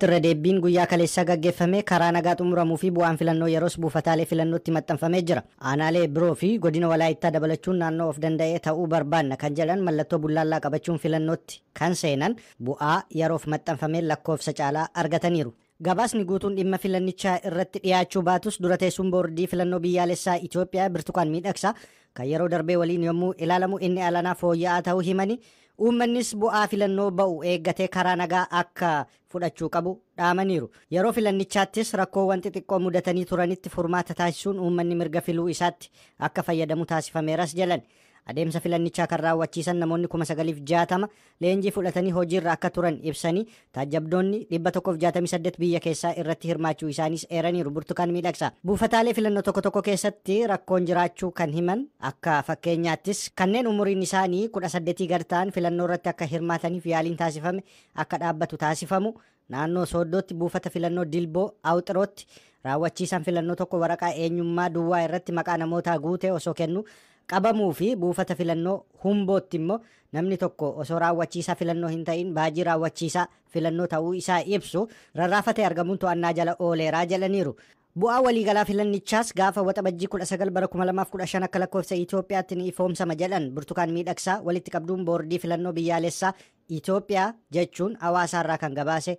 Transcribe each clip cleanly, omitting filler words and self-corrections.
Irra deebiin guyyaa kaleessaa gaggeeffame karaa nagaa xumuramuu fi bu'aan filannoo yeroos buufataalee filannootti maxxanfamee jira. Aanaalee biroo fi godina Walaayittaa dabalachuun naannoo of danda'ee ta'uu barbaanna kan jedhan mallattoo bullaallaa qabachuun filannootti kan seenan bu'aa yeroof maxxanfamee lakkoofsa caalaa argataniiru. Gabaasni guutuun dhimma filannichaa irratti dhiyaachuu baatus dura teessuun boordii filannoo biyyaalessaa Itoophiyaa Birtukaan Miidhagsaa kan yeroo darbee waliin yommuu ilaalamu inni alanaa fooyya'aa ta'uu himanii, uummannis bu'aa filannoo ba'u eeggatee karaa nagaa akka fudhachuu qabu dhaamaniiru. Yeroo filannichaattis rakkoowwan xixiqqoo mudatanii turanitti furmaata taasisuun uummanni mirga filuu isaatti akka fayyadamu taasifameeras jedhan. Adeemsa filannichaa kan raawwachiisan namoonni 9,060 leenjii fudhatanii hojiirra akka turan ibsanii, taajjabdoonni 168 biyya keessaa irratti hirmaachuu isaaniis eeraniiru Burtukaan Miidhagsaa. Buufataalee filannoo tokko tokko keessatti rakkoon jiraachuu kan himan, akka fakkeenyaattis kanneen umuriin isaanii 18 gad ta'an filannoo irratti akka hirmaataniif yaaliin taasifame akka dhaabbatu taasifamu, naannoo Sooddootti buufata filannoo Dilboo Awxirootti raawwachiisan filannoo tokko waraqaa eenyummaa duwwaa irratti maqaa namootaa guute osoo kennu qabamuu fi buufata filannoo Humbootti immoo namni tokko osoo raawwachiisaa filannoo hin ta'in baajii raawwachiisaa filannoo ta'uu isaa ibsu rarraafatee argamuun to'annaa jala ooleeraa jedhaniiru. Bu'aa waliigalaa filannichaas gaafa Waxabajjii 19 bara 2015 akka lakkoofsa Itoophiyaatti ni ifoomsama jedhan Burtukaan Miidhagsaa walitti qabduun boordii filannoo biyyaalessaa Itoophiyaa jechuun hawaasaarraa kan gabaase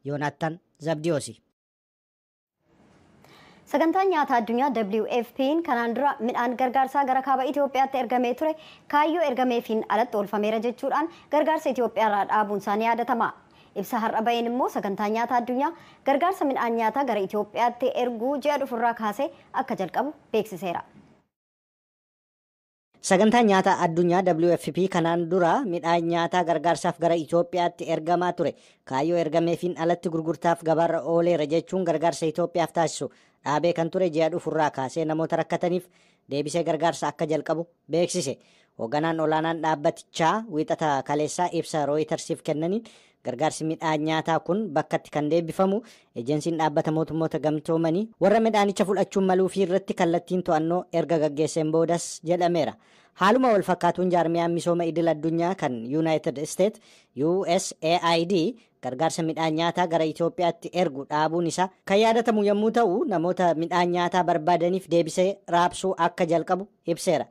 Yoonaattan Zabdiyoosi. Sagantaan nyaataa addunyaa WFP'n kanaan dura midhaan gargaarsaa gara kaaba Itoophiyaatti ergamee ture kaayyoo ergameefiin alatti oolfameera jechuudhaan gargaarsa Itoophiyaarraa dhaabuun isaanii yaadatama. Ibsa har'a baheen immoo sagantaan nyaataa addunyaa gargaarsa midhaan nyaataa gara Itoophiyaatti erguu ji'a dhufurraa kaasee akka jalqabu beeksiseera. Sagantaan nyaataa addunyaa WFP kanaan dura midhaan nyaataa gargaarsaaf gara Itoophiyaatti ergamaa ture kaayyoo ergameefiin alatti gurgurtaaf gabaarra ooleera jechuun gargaarsa Itoophiyaaf taasisu dhaabee kan ture ji'a dhufurraa kaasee namoota rakkataniif deebisee gargaarsa akka jalqabu beeksise. Hoogganaan olaanaan dhaabbatichaa wiixata kaleessaa ibsa Rooyitersiif kennaniin gargaarsi midhaan nyaataa kun bakkatti kan deebifamu ejensiin dhaabbata mootummoota gamtoomanii warra midhaanicha fudhachuun maluufii irratti kallattiin to'annoo erga gaggeesseen boodas jedhameera. Haaluma wal fakkaatuun jaarmiyaan misooma idil addunyaa kan United States USAID gargaarsa midhaan nyaataa gara Itoophiyaatti ergu dhaabuun isaa kan yaadatamu yommuu ta'u, namoota midhaan nyaataa barbaadaniif deebisee raabsuu akka jalqabu ibseera.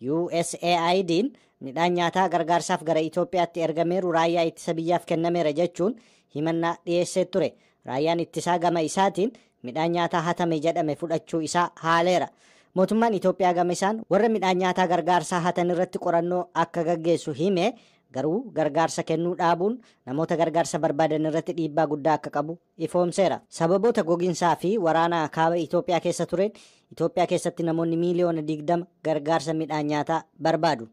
USAID'n midhaan nyaataa gargaarsaaf gara Itoophiyaatti ergameeru raayyaa ittisa biyyaaf kennameera jechuun himannaa dhiyeessee ture. Raayyaan ittisaa gama isaatiin midhaan nyaataa hatame jedhame fudhachuu isaa haaleera. Mootummaan Itoophiyaa gama isaan warra midhaan nyaataa gargaarsaa hatan irratti qorannoo akka gaggeessu hime, garuu gargaarsa kennuu dhaabuun namoota gargaarsa barbaadan irratti dhiibbaa guddaa akka qabu ifoomseera. Sababoota gogiinsaa fi waraana kaaba Itoophiyaa keessa tureen Itoophiyaa keessatti namoonni miiliyoona 20 gargaarsa midhaan nyaataa barbaadu.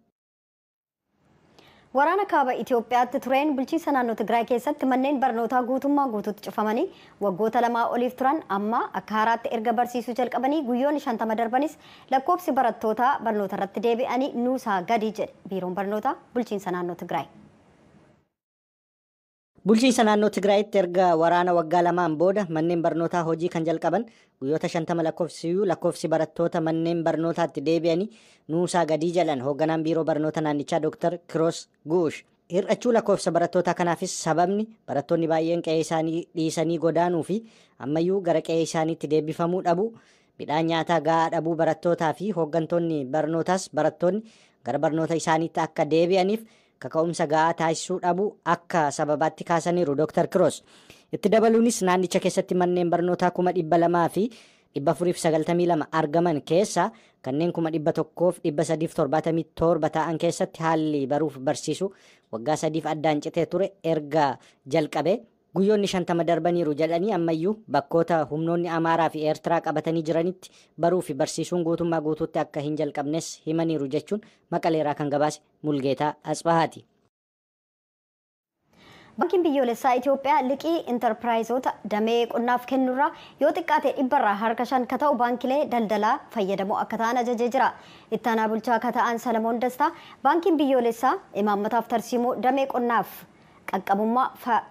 Waraana kaaba Itoophiyaatti tureen bulchiinsa naannoo Tigraay keessatti manneen barnootaa guutummaa guutuutti cufamanii waggoota 2 oliif turan amma akka haaraatti erga barsiisuu jalqabanii guyyoonni 50 darbanis lakkoofsi barattootaa barnoota irratti deebi'anii nuusaa gadi jedhe biiroon barnootaa bulchiinsa naannoo Tigraay. Bulchiinsa naannoo Tigraayitti erga waraana waggaa 2n booda manneen barnootaa hojii kan jalqaban guyyoota 50 lakkoofsiyyuu lakkoofsi barattoota manneen barnootaatti deebi'anii nuusaa gadii jedhan hoogganaan biiroo barnoota naannichaa Dr. Kiroos Guush. Hir'achuu lakkoofsa barattootaa kanaafis sababni barattoonni baay'een qe'ee isaanii dhiisanii godaanuu fi ammayyuu gara qe'ee isaaniitti deebifamuu dhabuu, midhaan nyaataa gahaa dhabuu barattootaa fi hooggantoonni barnootaas barattoonni gara barnoota isaaniitti akka deebi'aniif kaka'umsa gahaa taasisuu dhabuu akka sababaatti kaasaniiru Dr. Kiroos. Itti dabaluunis naannicha keessatti manneen barnootaa 200,492 argaman keessaa kanneen 101,377 ta'an keessatti haalli baruuf barsiisuu waggaa 3f addaan citee ture erga jalqabe guyyoonni 50 darbaniiru jedhanii, ammayyuu bakkoota humnoonni Amaaraa fi Eertiraa qabatanii jiranitti baruu fi barsiisuun guutummaa guutuutti akka hin jalqabnes himaniiru jechuun Maqaleeraa kan gabaase Mulgeetaa Asbahaati. Baankiin biyyoolessaa Itoophiyaa liqii intarpiraayizoota damee qonnaaf kennurraa yoo xiqqaate 5% ka ta'u baankilee daldalaa fayyadamoo akka ta'an ajajee jira. Ittaanaa bulchaa akka ta'an Salamoon Dastaa baankiin biyyoolessaa imaammataaf tarsiimoo damee qonnaaf qaqqabummaa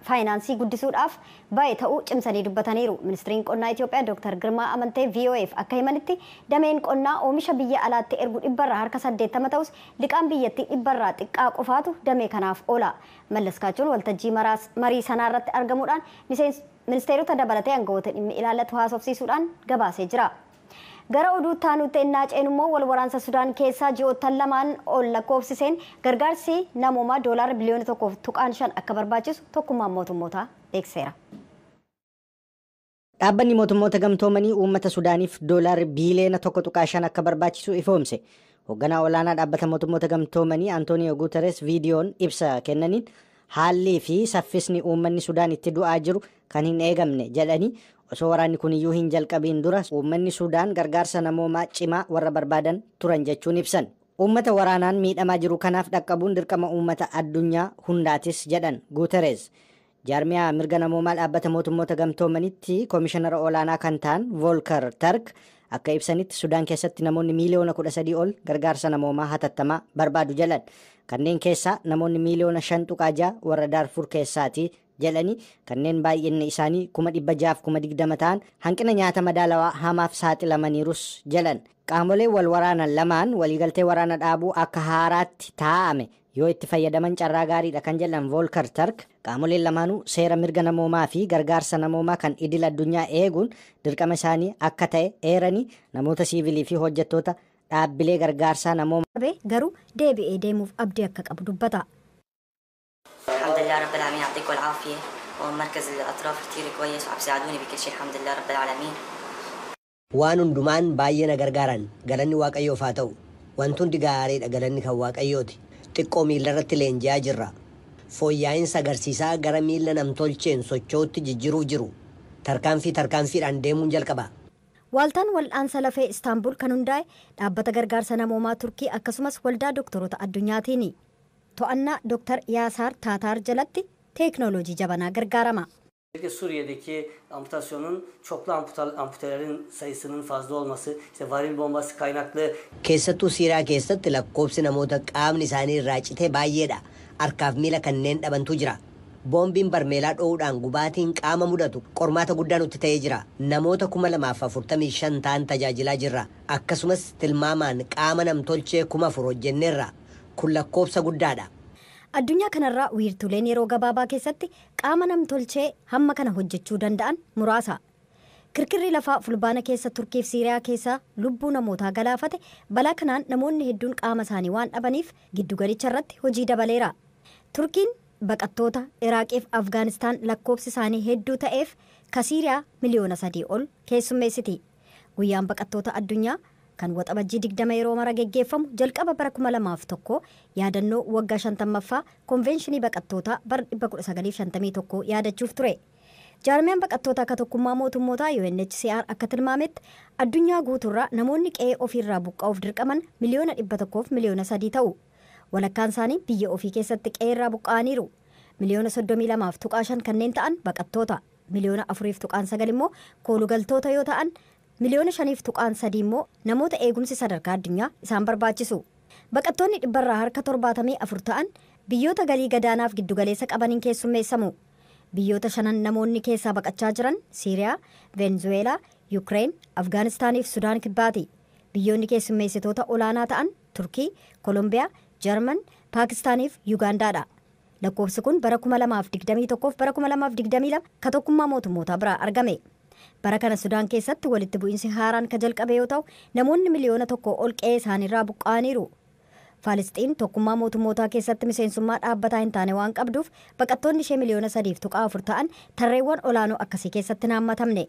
faayinaansii guddisuudhaaf baay'ee ta'uu cimsanii dubbataniiru. Ministiriin qonnaa Itoophiyaa Dr. Girmaa Amantee VOAf akka himanitti dameen qonnaa oomisha biyya alaatti ergu 80% ta'us liqaan biyyattii dhibbarraa xiqqaa qofaatu damee kanaaf oola. Mallas Kaachuun waltajjii marii sanaa irratti argamuudhaan Ministeerota dabalatee aangawoota dhimmi ilaallatu haasofsiisuudhaan gabaasee jira. Gara oduutti aanutti ennaa ceenu immoo wal waraansa Sudaan keessaa ji'oottan lamaan ol lakkoofsiseen gargaarsi namoomaa doolaara biliyoona 1.5 akka barbaachisu tokkummaan mootummootaa beeksiseera. Dhaabbanni mootummoota gamtoomanii uummata Sudaaniif doolaarri biiliyoona 1.5 akka barbaachisu ifoomse. Hoogganaa olaanaa dhaabbata mootummoota gamtoomanii Antooniyo Guuteres viidiyoon ibsa kennaniin haalli fi saffisni uummanni Sudaan itti du'aa jiru kan hin eegamne jedhanii osoo waraanni kun iyyuu hin jalqabiin dura uummanni Sudaan gargaarsa namoomaa cimaa warra barbaadan turan jechuun ibsan. Uummata waraanaan miidhamaa jiru kanaaf dhaqqabuun dirqama uummata addunyaa hundaatis jedhan Guuteres. Jaarmiyaa mirga namoomaa dhaabbata mootummoota gamtoomanitti koomishinara olaanaa kan ta'an Volker Turk akka ibsanitti Sudaan keessatti namoonni miiliyoona 13 ol gargaarsa namoomaa hatattamaa barbaadu jedhan. Kanneen keessaa namoonni miiliyoona 5.6 warra Daarfur keessaati jedhanii kanneen baay'inni isaanii 620,000 ta'an hanqina nyaata madaalawaa hamaaf saaxilamaniirus jedhan. Qaamoleen wal waraanan lamaan waliigaltee waraana dhaabuu akka haaraatti taa'ame yoo itti fayyadaman carraa gaariidha kan jedhan Volker Turk qaamoleen lamaanuu seera mirga namoomaa fi gargaarsa namoomaa kan idil addunyaa eeguun dirqama isaanii akka ta'e eeranii namoota siivilii fi hojjettoota dhaabbilee gargaarsaa namoomaa Garuu deebi'ee deemuuf abdii akka qabu dubbata. الحمد لله رب العالمين، يعطيكم العافية. ومركز الأطراف كتير كويس وعم بيساعدوني بكل شيء، الحمد لله رب العالمين. Waan hundumaan baay'ee na gargaaran, galanni Waaqayyoof haa ta'u. Wanti hundi gaariidha, galanni kan Waaqayyooti. Xiqqoo miila irratti leenji'aa jirra. Fooyyaa'iinsa agarsiisaa gara miila namtolcheen socho'utti jijjiiruuf jiru. Tarkaanfii tarkaanfiidhaan deemuun jalqaba. Waaltaan wal'aansa lafee Istaanbul kan hundaa'e dhaabbata gargaarsa namoomaa Turkii akkasumas waldaa doktoroota addunyaatiini. To'annaa Dr. Yaasaar Taataar jalatti teeknooloojii jabanaa gargaarama. Özellikle Suriye'deki amputasyonun çoklu amputelerin sayısının fazla olması, işte varil bombası kaynaklı Keessattuu Siiriyaa keessatti lakkoobsi namoota qaamni isaanii irraa citee baay'eedha. Harkaaf miila kanneen dhabantu jira. Boombiin barmeelaa dho'uudhaan gubaatiin qaama mudatu qormaata guddaa nutti ta'ee jira. Namoota 2045 ta'an tajaajilaa jirra. Akkasumas tilmaamaan qaama namtolchee 4,000 hojjenneerra. Kun lakkoobsa guddaadha. Addunyaa kanarraa wiirtuleen yeroo gabaabaa keessatti qaama namtolchee hamma kana hojjechuu danda'an muraasa. Kirkirri lafaa Fulbaana keessa Turkiif Siiriyaa keessa lubbuu namootaa galaafate balaa kanaan namoonni hedduun qaama isaanii waan dhabaniif giddugalicha irratti hojii dabaleera. Turkiin baqattoota Iraaqiif Afgaanistaan lakkoofsi isaanii hedduu ta'eef ka Siiriyaa miliyoona 3 ol keessummeessiti. Guyyaan baqattoota addunyaa kan Waxabajjii 20 yeroo mara geggeeffamu jalqaba bara 2001 yaadannoo waggaa 50ffaa konveenshinii baqattootaa bara 1951 yaadachuuf ture. Jaarmiyaan baqattoota akka tokkummaa mootummootaa UNHCR akka tilmaametti addunyaa guutuurraa namoonni qe'ee ofiirraa buqqa'uuf dirqaman miliyoona 100f miliyoona 3 ta'u. Walakkaan isaanii biyya ofii keessatti qe'eerraa buqqa'aniiru. Miliyoona 32.5 kanneen ta'an baqattoota. Miliyoona 4.9 immoo koolugaltoota yoo ta'an, miliyoona 5.3 immoo namoota eegumsi sadarkaa addunyaa isaan barbaachisu. Baqattoonni 74% ta'an biyyoota galii gadaanaaf giddugaleessa qabaniin keessummeessamu. Biyyoota shanan namoonni keessaa baqachaa jiran Siiriyaa, Venezuweelaa, Yukireen, Afgaanistaanii fi Sudaan Kibbaati. Biyyoonni keessummeessitoota olaanaa ta'an Turkii, Kolombiyaa, Jarman, Paakistaanii fi Yugaandaadha. Lakkoofsi kun bara 2021 bara 2022 ka tokkummaa mootummootaa biraa argame. Bara kana Sudaan keessatti walitti bu'iinsi haaraan ka jalqabe yoo ta'u, namoonni miliyoona 1 ol qe'ee isaaniirraa buqqa'aniiru. Faalisxiin tokkummaa mootummootaa keessatti miseensummaa dhaabbataa hin taane waan qabduuf baqattoonni ishee miliyoona 3.4 ta'an tarreewwan olaanoo akkasii keessatti hin haammatamne.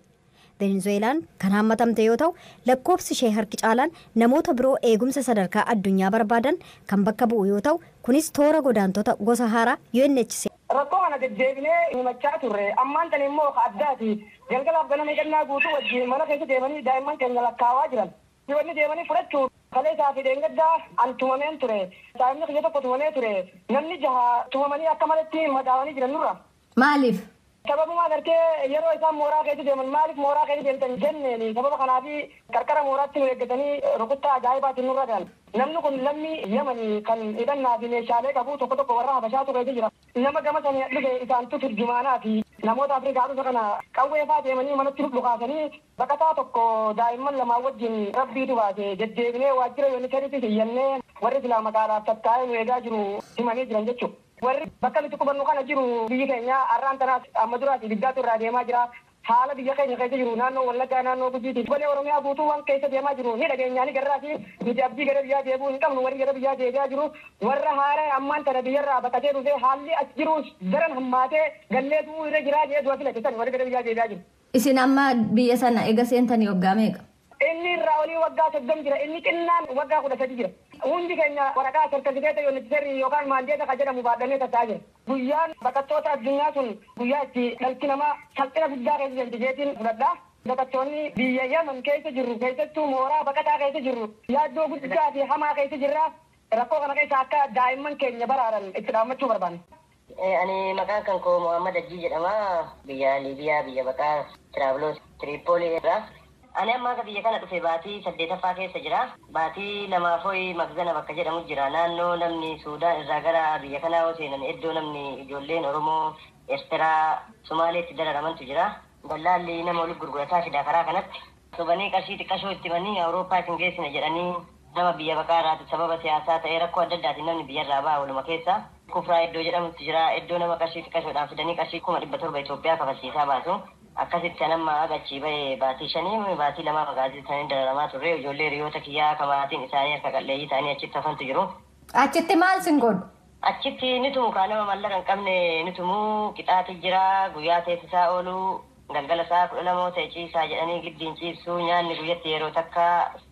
Venezuelaan kan haammatamte yoo ta'u, lakkoofsi ishee harki caalaan namoota biroo eegumsa sadarkaa addunyaa barbaadan kan bakka bu'u yoo ta'u, kunis toora godaantota gosa haaraa UNHCR Rakkoo kana deddeebinee himachaa turre. Ammaan tan immoo addaati. Galgalaaf ganama hidhannaa guutuu wajjin mana keessa deemanii daa'imman keenya lakkaawaa jiran. Wanni deemanii fudhachuu kalee isaa fi dheengaddaa an tumameen ture. Daa'imni kiyya tokko tumamee ture. Namni jaha tumamanii akka malatti madaawanii jiran nurra. Maaliif? Sababuma agartee yeroo isaan mooraa keessa deeman maaliif mooraa keessa deemtan jenneeni, sababa kanaafi qarqara mooraatti nu eeggatanii rukuttaa ajaa'ibaatiin nurra gahan. Namni kun lammii Yamanii kan hidhannaa fi meeshaalee qabu tokko tokko warra Habashaatu keessa jira. Nama gama sanii dhufe isaantu turjumaanaa fi namoota Afrikaa dhufe kana qawwee faa deemanii manatti nu dhukaasanii baqataa tokko daa'imman lamaan wajjin rabbiitu baase. Deddeebinee waajjira UNHCR'ttis iyyannee warri silaa maqaadhaaf tattaa'ee nu eegaa jiru himanii jiran jechuudha. Warri bakka nuti qubannu kana jiru biyyi keenya har'aan tanaas amma duraati ibiddaatu irraa deemaa jira. Haala biyya keenya keessa jiru naannoo Wallaggaa, naannoo Gujiiti, golee Oromiyaa guutuu waan keessa deemaa jiru ni dhageenyaa ni garraati. Nuti abdii gara biyyaa deebi'uu hin qabnu. Warri gara biyyaa deebi'aa jiru warra haara ammaan tana biyyarraa baqatee dhufee haalli as jiru daran hammaatee gallee du'uu irra jiraa jee du'a filate san warri gara biyyaa deebi'aa jiru. Isin amma biyya sana ega seentanii waggaa meeqa? Inni irraa olii waggaa 30 jira, inni xinnaan waggaa 13 jira. Hundi keenya waraqaa sartifikeeta yoonitiseerri yookaan maandeeta kan jedhamu baadhannee tattaa'aa jira. Guyyaan baqattoota addunyaa sun guyyaa itti dhalti namaa salphina guddaa keessa jirti jeetiin fudhadha. Baqattoonni biyya Yaman keessa jirru, keessattuu mooraa baqataa keessa jirru, yaaddoo guddaa fi hamaa keessa jirra. Rakkoo kana keessa akka daa'imman keenya baraaran itti dhaammachuu barbaanna. Ani maqaan kan koo Muhammad Ajii jedhama. Biyya Liibiyaa, biyya baqaa Tiraabiloos Tiriipoolii irraa. Ani amma akka biyya kana dhufe baatii 8ffaa keessa jira. Baatii 2 Magzana bakka jedhamu jira. Naannoo namni Suudaan irraa gara biyya kanaa yoo seenan iddoo namni ijoolleen Oromoo, Eertiraa, Somaaleetti dararamantu jira. Dallaalli nama walitti gurgurataa fida karaa kanatti. Sobanii qarshii xiqqashoo itti himanii Awurooppaa isin geessina jedhanii nama biyya baqaa irraati sababa siyaasaa ta'ee rakkoo adda addaatiin namni biyyarraa ba'a waluma keessa. Kufraa iddoo jedhamutti jira. Iddoo nama qarshii xiqqashoodhaan fidanii qarshii 700,000 Itoophiyaa kafalchiisaa baasu. Akkasitti kan amma achii bahe baatii 5, baatii 2 magaazii isaanii dararamaa turre. Ijoollee hiriyoota kiyyaa akka maatiin isaanii harka qalleeyyii isaanii achitti hafantu jiru. Achitti maal sin godhu? Achitti ni tumu, kaa nama maallaqa hin qabne ni tumu, qixaati jira, guyyaa teessisaa oolu, galgala isaa 12 ta'e ciisaa jedhanii giddiin ciibsu, nyaanni guyyatti yeroo takka.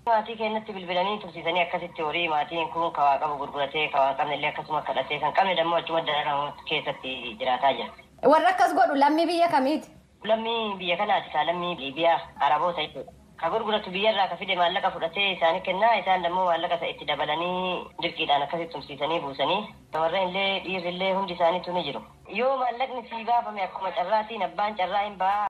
Maatii keenyatti bilbilanii tursiisanii akkasitti horii maatiin kun kawaa qabu gurguratee, kawaa hin qabne illee akkasuma kadhatee, kan qabne dammoo achuma dararamu keessatti jiraataa jira. Warra akkas godhu lammii biyya kamiiti? Lammii biyya kanaati kaa lammii Liibiyaa, Araboota jechuudha. Ka gurguratu biyyarraa ka fide maallaqa fudhatee isaanii kennaa, isaan dammoo maallaqa isa itti dabalanii dirqiidhaan akkasitti tumsiisanii buusanii. Shamarran illee dhiirri illee hundi isaaniitu ni jiru. Yoo maallaqni sii baafame akkuma carraatiin abbaan carraa hin ba'a.